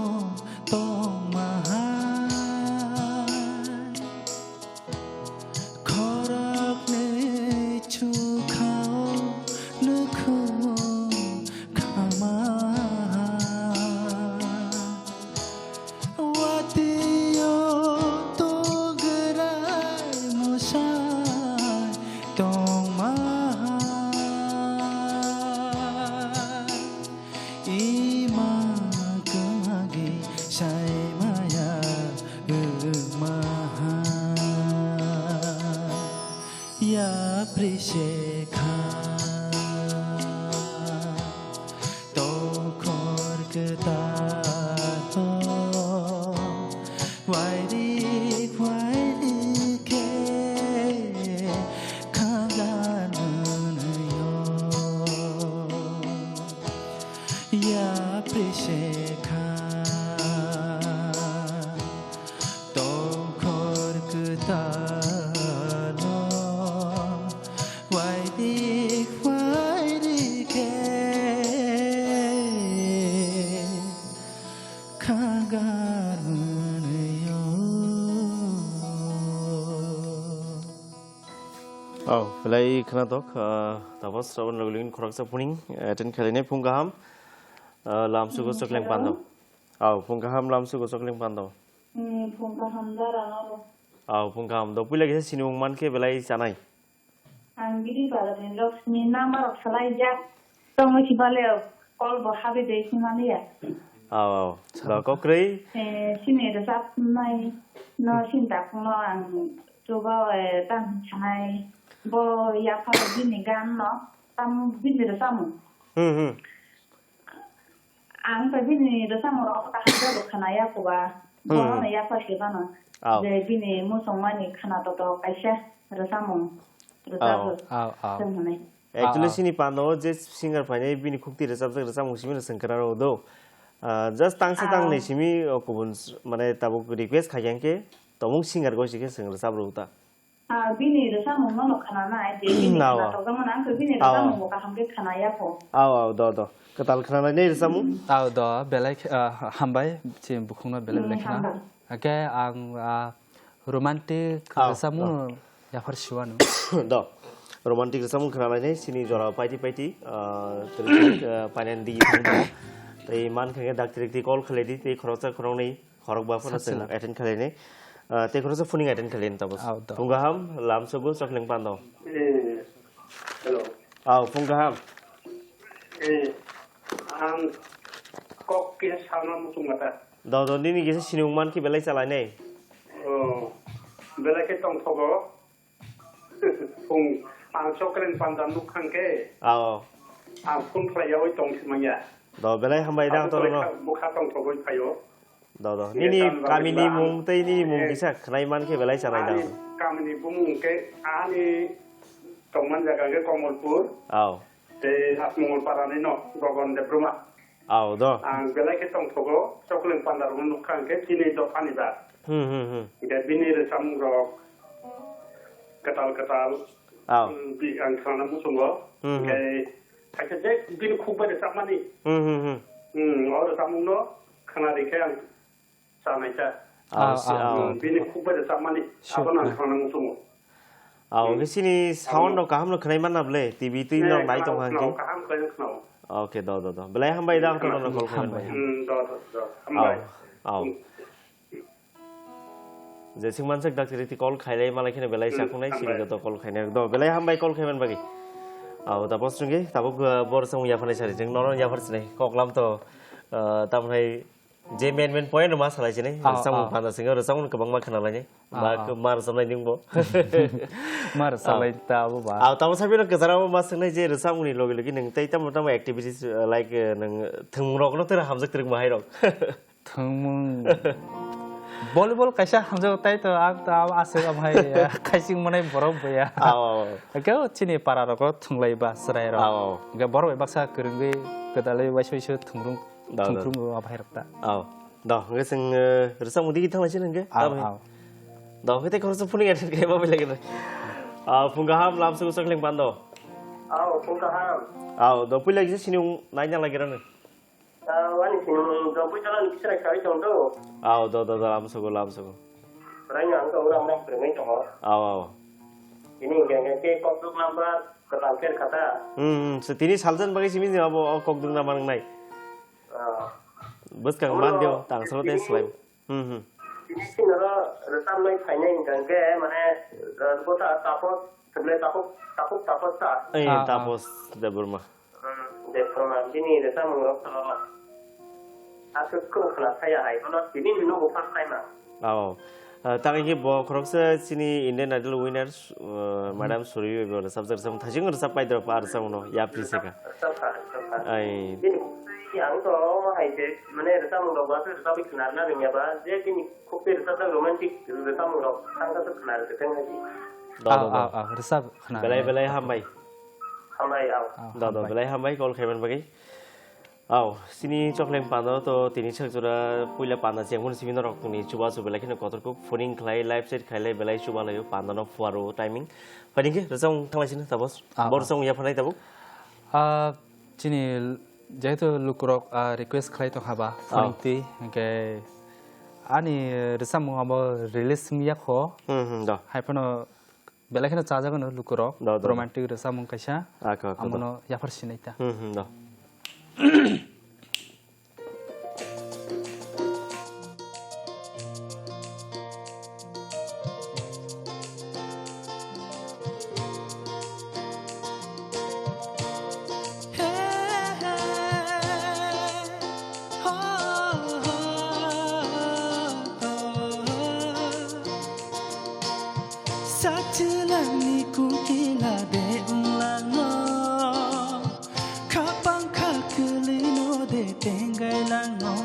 tongma hai. Khoroknwi chukhao nukhung khama. Watio tugrai musai tongma. Ima kwmagi sai maya wngma ha. Yapri se kha tongkhor kwtal o. Wairik wairik khe khagan hwnwi-o. Yapri se kha tongkhor kwtal o. Wairik wairik khe khagan hwnwi-o. Oh, belai khwnathok, ah, tabuk Sravan Logolingni khoroksa phuning attend khainai phung kaham, ah, lamsugo. Hmm, Chokleng hello. Pando. Oh, phung kaham lamsugo Chokleng Pando. Hmm, phung kaham dara nalo. Oh, phung kaham do. Puila kisa sinimung mankhe belai chanai. Ang bini barani rok sini number rok salaijak. Tongwi sibale call bo habwi de simaliya. Aw, aw. Ba kokrwi. Eh, sini rwchapnai no sini takhungno ang chuba, eh, tang sanai. Bo yapha bini gan no tam bini rwchapmung. Hmm, hmm. Ang khe bini rwchapmung rok kaham khe bo khwnaya kho ba. Hmm. Bono yapha se bano. Aw. Je bini muchungmani khwna toto kaisa rwchapmung rwchapo. Aw, aw. Chwng hwnwi. Actually, aw, aw. Sini pando je singer phainai bini khukti rwchapjak rwchapmung simi no chwng kwna rw do. Ah, just tangsa, aw, tangnwi simi, o, kubun s-, mane tabuk request khaikha khe tongmung singer goi si khe chwng rwchap rw ta. Ah, bini rwchapmung no khwnanai, je bini, aw, aw, khwnatok jagmano, ang khe bini, aw, aw, rwchapmung bo kaham khe khwnaya kho. Aw, aw, do, do. Kwtal khwnanai nai rwchapmung? Aw, do, belai khe, ah, hambai, chini bukhukno belai, hmm, belai khna. Hambai. Hake ang, ah, romantic, aw, rwchapmung, aw, no yaphar siwano. Do. Romantic rwchapmung khwnanai nai, sini jora paiti paiti, ah, tei, ah, painani digi thang. Tei man khe dak trik trik call khlai di, tei khoroksa khoroknwi. Khorokba phano chwng attend khlainai. Ah, tei khoroksa phuning attend khlainai tabuk. Aw, do. Phung kaham, lamsogo Chokleng Pando. Eh, hello. Aw, phung kaham. Eh, ang kok kisa sana muchung mata. Do, do, nini kisa sinimung mankhe belai chalainai. Oh, belai khe tongthogo. Phung ang Chokleng Pando nukha khe. Aw. Ang phone khlaiyawi tong simanya. Do, belai hambai dang. Abo tongno. Bwkha, bwkha tongthogwi phaio. Do, do. Nini kamini mung tei nini mung kisa khwnai mankhe belai chanai dang. Ani kamini bumung khe ani tongman jaga khe Komolpur. Aw. Tei Atmongol parani no Gogon Debbarma. Au, do. Ang belai khe tongthogo, Chokleng Panda rokno nukha hwnkhe chini dophani ba. Hmm, hmm, hmm. Hwnkhe bini rwchapmung rok kwtal kwtal, au, hmm, bi-, ang khana muchungo. Hmm, hmm. Hwnkhe kaisa je bini khuk bai rwchapmani. Hmm, hmm, hmm. Hmm, o rwchapmung no khana rikhe ang Sanai ta. Ah, si, ah, ah. Bini khuk bai rwchapmani. Sure. Abono ang khana muchungo. Ah, hmm. Oke, sini sound rok kaham no khwnai manna ble, T V twi no nai tong hang ki. Kaham khlai khwnao. Oke, do, do, do. Belai hambai da, ang to no call khlai manbai. Hmm, do, do, do. Hambai. Au, au. Hmm. Jesing mansek dak tiri call khailai malai kheno belai sakhungnai, sini joto call khainai. Do, belai hambai call khaiman bagwi. Au, tapos chungki, tabuk, uh, bor song yaphanai sari, jeng nono yaphar sinai. Koklam to, uh, tamhai Je main main point rok ma salai sinai. Ah, rwchapmung ah. Panda singo rwchapmung kwbangma khwnalainai. Ah, ma, ah. Ma rwchapnai nwngbo. Ma rwchaplai ta abo ba. Ah, tamo sabi no kwcharo ma swngnai je rwchapmungni logi logi nwng tei tamo tamo activities, uh, like, uh, nwng thwngmung rokno tei hamjak twrwk ma hai rok. Thwngmung. Volleyball kaisa hamjak tai to ang ta aswk am hai, uh, khaising manai borok bo ya. Ah, oh. Khe chini para rok thwnglai ba chwrai rok. Ah, oh. Khe borok bai baksa kwrwngwi kwdalwi waisa waisa thwngrung. Da, da. Thwngthwrwng o bahai rok ta. Au. Da, hwnkhe chwng, eh, rwchapmung digi thanglaisini hwnkhe. Au, tamni. Au. Da, hwnkhe tei khoroksa phone attend khe ma belai gede. Au, phung kaham lamsugo Chokleng Pando. Au, phung kaham. Au, da, puila kisa sini wng naina lagi rani. Au, ani sini wng dopui chalani bisra khawi tong do. Au, da, da, da, lamsugo, lamsugo. Rani ang to ura mrang premai tongo. Au, au. Ini hwnkhe hwnkhe ke kok duk number kwtal khe kha ta. Hmm, hmm, se tini saljan bagwi simi abo o kok duk number wngnai. Ah. Bwskang omo man dio, tang salo tei tini, slai. Hmm, hmm. Tini sinoro rwchapnai phainai hwnkha hwnkhe, mane, eh, bota Tapos, Tapos, Tapos, Tapos ta? Eh, ah, Tapos Debbarma. Hmm, Debbarma, bini rwchapmung rok to aswk khwna khaya hai, bono tini ni nogo first time ang. Oh. Ah, tang hwnkhe bo khoroksa chini Indian Idol winners, uh, hmm. Madam Surabhi bai bo rwchapjak rwchapmung thaising rwchap paidrop a rwchapmungno yapri se kha. Rwchap kha, rwchap kha. Ai. Bini khukti ang to hai se, mane rwchapmung rok bo aswk rwchapwi khwnarna rwngya ba, je bini khukti rwchapjak romantic rwchapmung rok thang kha se khwna rwkhe thang hai se. Do, do, do. Ah, ah, ah, rwchap khwna. Belai, belai hambai. Hambai, ah. Ah, do, do, hambai. Belai hambai call khaiman bagwi. Au, sini Chokleng Pando to tini sak jora puila panda chengmani simi norok ni chuba chuba belai kheno kotor kuk phoning khlai live chat khailai belai chuba laio panda no fuaro timing. Phaidi khe rwchapmung thanglai sini tabos. Ah, bor ah. Song yaphanai tabuk. Ah, chini jehetu lukurok, ah, request khlai tong haba, ah, phoning twi, hwnkhe ani rwchapmung abo release wngya kho. Hmm, hmm, do. Hai phano Belai kheno chajago no lukurok, do, do, do. Romantic rwchapmung kaisa. Ako, ako, do. Amono yaphar sinai ta. Hmm, hmm, do. Sachwlangni kungkila de wnglango, khapang kha kwlwino de tengailango,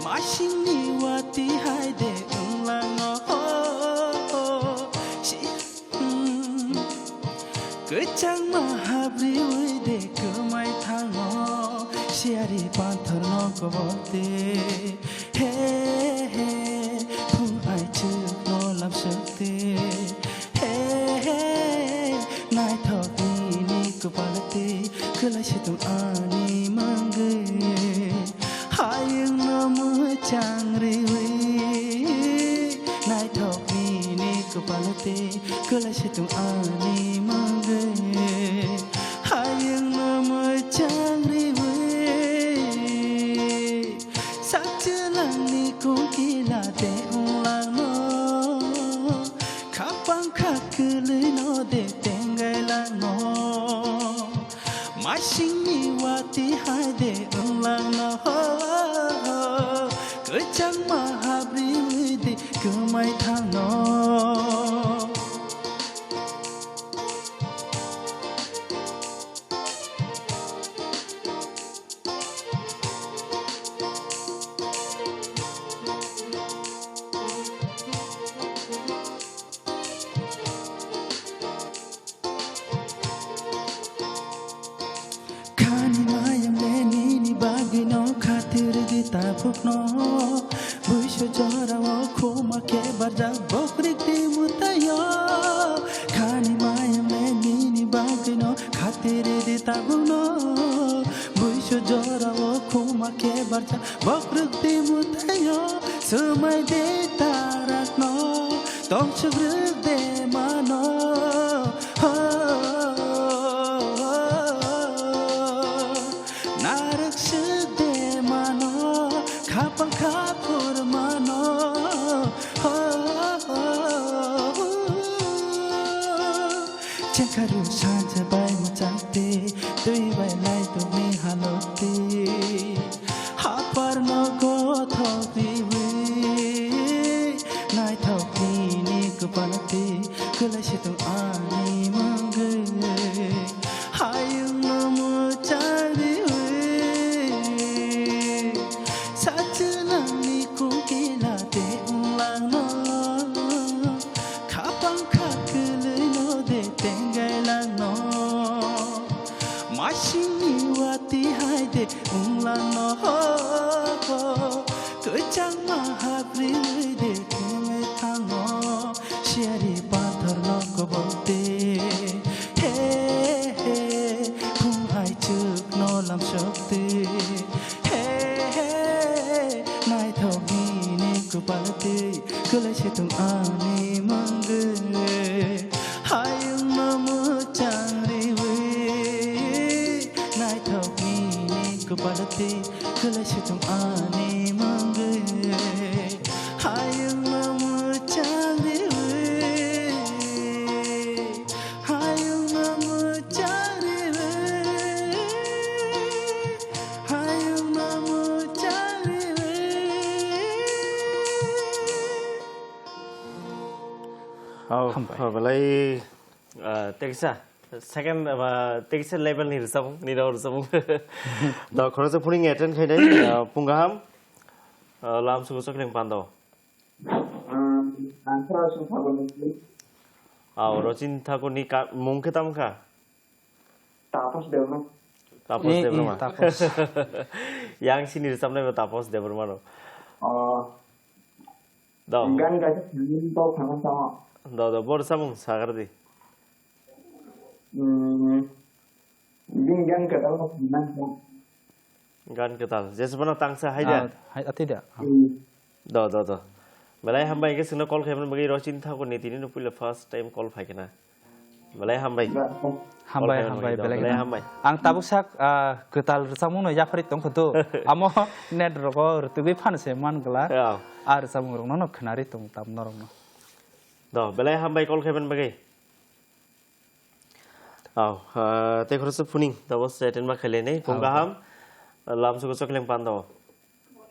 masingni watwi hai de wnglango. Si-, hmm, kwchangma habriwi de kwmai thango, siyari panthorno kobokti. He, he, phung aichukno lamsokti. He, he, naithok nini kwpalti, kwlai situng ani mangwi. Hayungno mwchang riwi, naithok nini kwpalti, kwlai situng ani mangwi. Hayungno mwchang riwi. Sakchwlangni kungkila de wnglango, khapang kha kwlwino de tengailango, masingni watwi hai de wnglango, kwchangma habriwi de kwmai thangno. Khani mayam leni Sukno, buisu jorao khuma ke barjak bokrik di mutayo. Khani mayam le nini bagwino khatiri di tabukno. Buisu jorao khuma ke barjak bokrik di mutayo. Sumai de tarakno, tongchuk rwk de mano. Ho. Narwk swk de mano, khapang khaphur mano. Ho, ho, ho. Chekharu sanja bai mwchangti, twi bai lai tongni halokti. Hapar no gothok riwi, naithok nini kwpalti, kwlai se tong ani mangwi. Hayungno mwchang riwi, sachwlangni kukila de wnglang no. Khapang kha kwlwino de tenggai lang no. Masingni watwi hai de wnglang no ho ho. Kwchangma hapri de keme thango. Siyari pathor no kobokti. He, he, phung hai chuk no lamsokti. He, he, naithok nini kwpalti. Kwlai se tong ani mangwi. Hayung no mwchang riwi. Naithok nini kwpalti. Kwlai se tong ani mangwi. Hayung no mwchang riwi. Hayung no mwchang riwi. Hayung no mwchang riwi. Au, hambai. Belai, ah, teksa, second, ah, teksa level ni rwchapmung, ni rw rwchapmung. Da khoroksa phuning attend khainai, ah, pungaham, ah, lam sugo chokling pando. Um, ang khoroksa phago nukli. Au, Rochin Thakur ni ka-, mung khe tamo kha? Tapos Debbarma. Tapos Eh, eh, Debbarma. Tapos. Yang sini rwchapnai bo Tapos Debbarma no. Oh. Do. Gan kaisa thangwi tong thangma sama. Do, do, bo rwchapmung sagar di. Hmm. Bini gan kwtal no thangna. Gan kwtal. Jesbano tangsa hai da. Ah, hai, atwi da. Hmm. Do, do, do. Belai hambai hwnkhe chwngno call khaimani bagwi Rochin Thakur ni tini no puila first time call phai khna. Belai hambai. Hambai, Call khaimani hambai, bagwi do. Belai Belai kheno. Hambai. Ang tabuk sak, ah, kwtal rwchapmung no yaphari tong kho do. Amo net rogo rwtugwi phano se man gla. Ya. Ah, rwchapmung rok no no khnari tong tam norok no. Do, belai hambai call khaimani bagwi. Au, ah, tei khoroksa phuning, tabos attend ma khailai nai, phung Au, kaham, lam sugo chokling pando.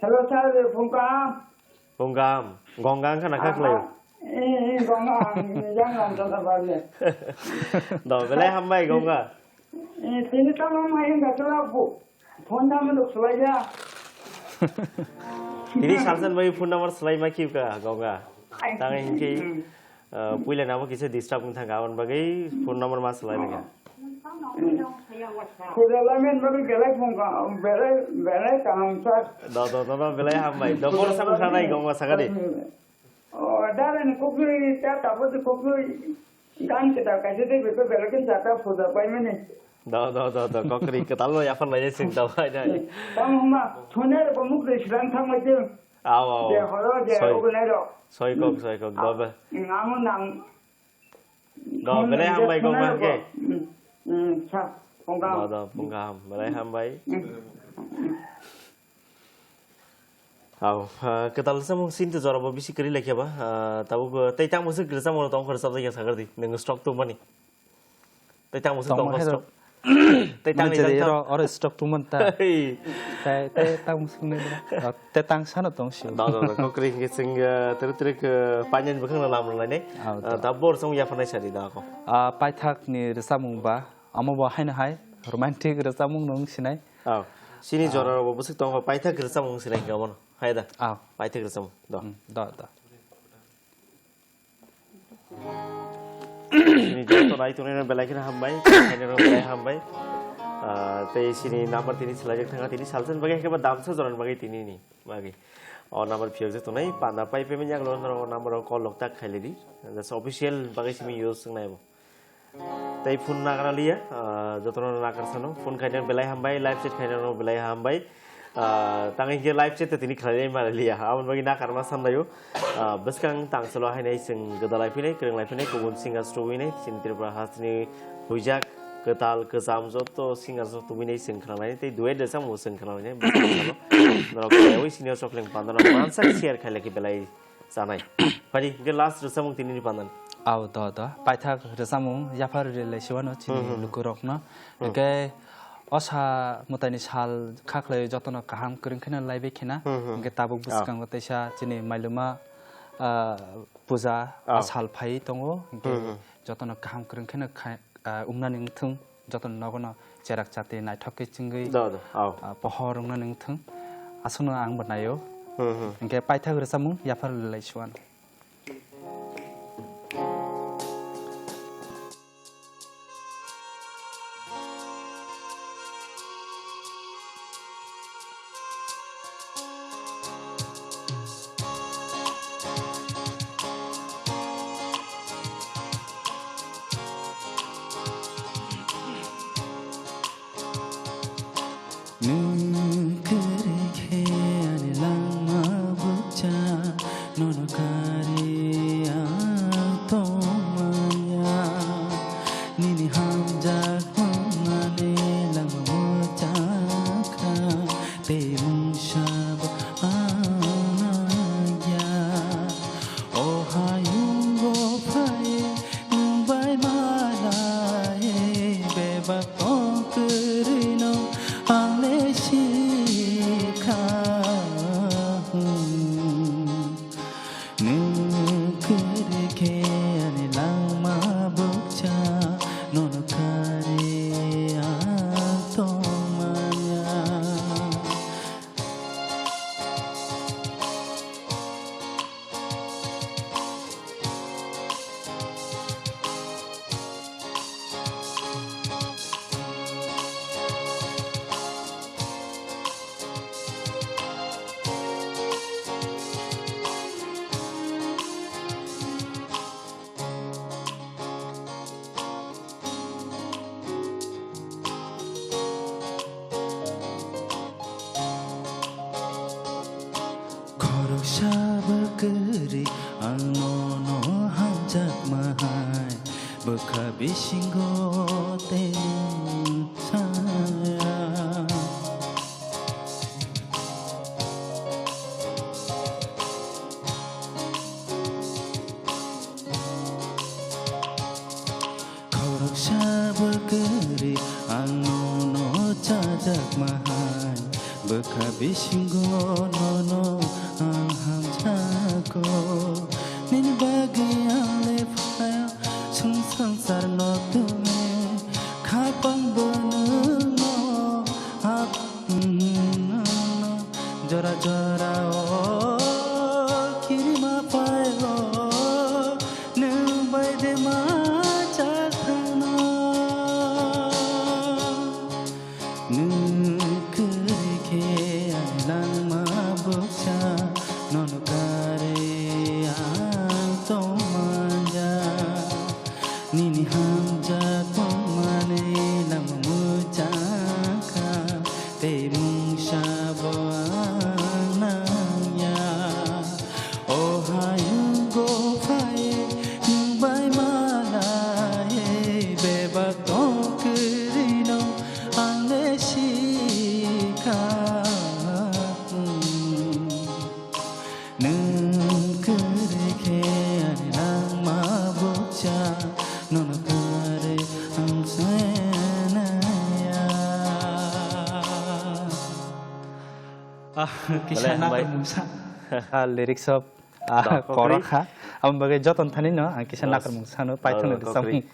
Hello, sir, phung kaham. Phung kaham, gong kaham khana kha khlai. Eh, eh, gong kaham, yang lam sana barne. Do, belai hambai, gong kaham. Eh, tini tamo mai ga sala bu. Phone number rok swlaiya. Tini salsan bai phone number swlai ma khiu ka, Gongga. Ai. Tang hinkhe, Hmm. uh, puila nabo kisa disturb wng thang ka, aboni bagwi phone number ma swlai nang ka. Khujala men bagwi belai phone ka, belai, belai kaham sir. Do, do, do, do, belai hambai. Do, boro samung sanai Gongga sakari. Hmm. O, dare ni kokri, ta tabo de kokri, gan kita kaise de beko belakin jata puja pai mene. Do, do, do, do, kokri ketal lo yaphar lai sing do pai dai. Tamo huma, thone ko muk de silang thang mai de. Aw, aw. De horo de Soi. Ogo nai ro. Soi kok, Hmm. soi kok, do be. Hmm, amo nang. Do, Thone belai de hambai kok thone man ko. ke. Hmm, hmm, sa, kong Do, kam. do, pung kaham, belai hambai. Hmm. Au, ah, kwtal rwchapmung sini to jorabo bisi kwrwi laikha ba, ah, tabuk, ah, tei tamo swk rwchapmung tong khe rwchapjak ya sakar di, nwng stock tongmani. Tei tamo swk tong Tongma khe khe stock. Tei tamo Mani jani jani tong. ro-, oro stock tongmani ta. Hey. Tei, tei tamo swk nai da. Ah, tei tang sano tong sio. Da, da, da, kokri hingke sing, ah, tere tere ke panyan bwkhang na lam rwlainai. Au, Ah, da. Da bor song yaphanai sadi da ko. Ah, paithak ni rwchapmung ba, amo bo haino hai romantic rwchapmung nung sinai. Aw, sini Ah. jora rok bo bwswk tongo, paithak rwchapmung se nai khe obono. Hai da? Aw. Paithak rwchapmung, do. Hmm, do, do. Sini joto nai tongnai rok belai kheno hambai, khainai rok belai hambai. Ah, tei sini number tini swlaijak thangkha, tini salsa ni bagwi, haikhe ba damsa jora ni bagwi tini ni bagwi. O number phiyokjak tongnai, panda pai payment yaklo norok o number o call rok tak khailai di. Just official bagwi simi use wngnai bo. Tei phone nagra liya, ah, jotono nakar sano. Phone khaina belai hambai, live chat khaina no belai hambai. Ah, tang hinkhe live chat tini khlai ma liya. Aboni bagwi nakarma sanlaio. Ah, bwskang tang salo hainai chwng gwdalai phinai, kwrwnglai phinai, kubun singers rwinai, chini Tripura hasteni huijak, kwtal, kwcham joto singers rok tubinai chwng khwnalainai, tei duet rwchapmung chwng khwnalainai. Bwskang salo norok khlaiwi senior chokleng pandano mansak share khailai khe belai chanai. Phadi, hingke last rwchapmung tini ni pandan. Aw, do, do. Paithak rwchapmung yaphar rilai siwano chini Hmm, hmm. lukurokno. Hmm. Hingke osa mwtaini sal khaklai jotono kaham kwrwng kheno laibe khina. Hmm, hmm. Hingke tabuk Ah. bwskango teisa chini mailuma, ah, puja Ah. sal phai tongo. Hingke Hmm, hmm. jotono kaham kwrwng kheno khai-, ah, wngnani wngthung, jotono nogono cherak chati naithok khe chwngwi, Do, do, aw. ah, pohor wngnani wngthung. Aswkno ang bo naio. Hmm, hmm. Hingke paithak rwchapmung yaphar lai suan. Nwng kwrwi khe ani langma bukcha, nono karwi ang tongmanya. Nini hamjakmani langma bukcha kha, tei mungsa bo ang nangya. O hayungo phai nwng bai malai, bebak tong kwrwi no ang le sikha. Nwng kwrwi khe ani langma bukcha, nono karwi ang tongmanya. Khoroksa bwkha kwrwi ang nono hamjakma hai, bwkha bisingo tei nwng saya. Khoroksa bwkha kwrwi ang nono chajakma hai, bwkha bisingo nono ang hamjago. Nini bagwi ang le phai, chwng swngcharno tumi khapang bo nwngno hap. Jora jora o kirima pai o, nwng bai de ma chak thangno. Nwng kwrwi khe ani langma bukcha, nono karwi ang tongmanja. Nini hamjak tongmani langma mwchangkha, tei mungsa bo ang nangya. O hayungo phai, nwng bai malai, bebak tong kwrwino ang le sikha. Nwng kwrwi khe ani langma bukcha, nono kwrwi ang sainaya. Ah, kisa Belai hambai. Nakarmung sa. Ah, lyrics of, ah, Da, kokri. Korokha. Aboni bagwi joton thani no ang kisa Das. Nakarmung sano, Da, paithakno da, rwchapmung. Kokri.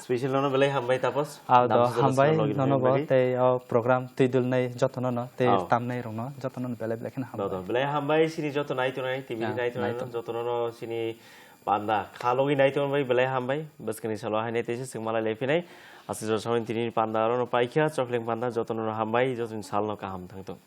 Special nono belai hambai Tapos. Ah, do, Damsa hambai, joto sino logi nono bo, bagwi. Tei o program twi dulnai jotono no, tei Oh. tamnai rokno jotono no belai belai kheno Do, hambai. Do, belai hambai, sini joto nai tongnai, T V Ya, nai tongnai nai no, tong. Jotono no sini panda kha logi nai tongbai belai hambai, bwskangni salo hainai teisa swngmalai lai phinai. Aswk jora sawi tini panda oro no paikha, chokleng panda jotono no hambai, jotoni salno kaham thangthung.